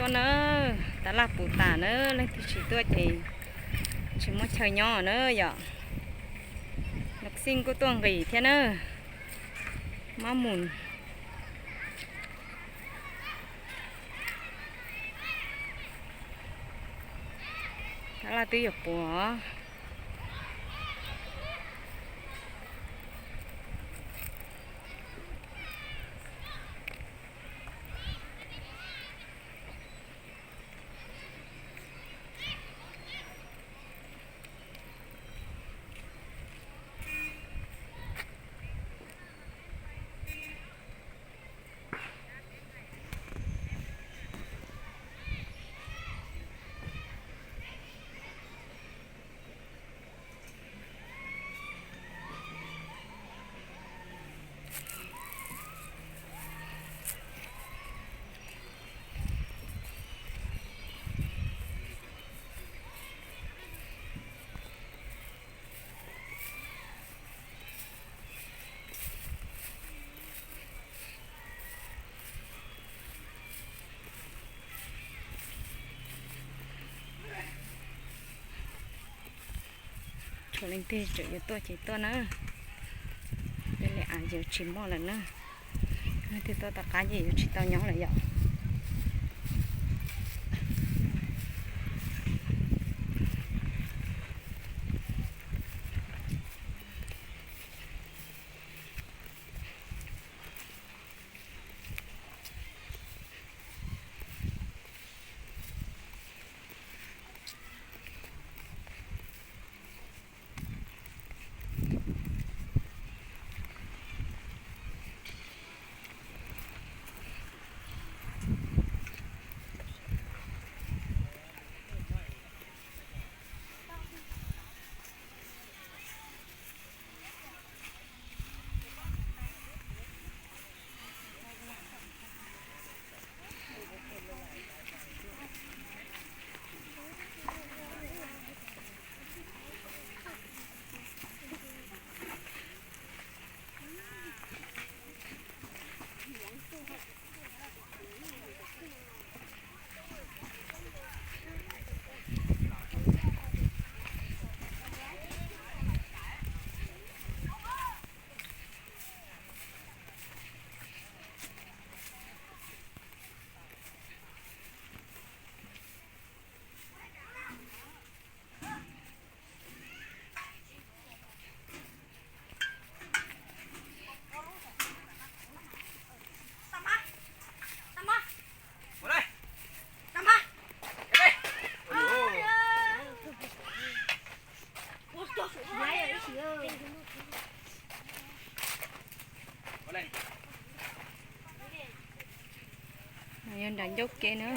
Tuaj na, tab laj puv tas na, leej twg tsis tuaj ces tsis muaj chaw nyob na yom. Lub xij kuj tuaj nqis thiab na, mab mus. Tab laj twb yuav puv. Tshuav leej twg tseem yuav tuaj ces tuaj na. Tej li av yuav tsis muaj lawm na. Leej twg tuaj tom qab ces yuav tsis tau nyob lawm yom. Yog nram ncauj kev na.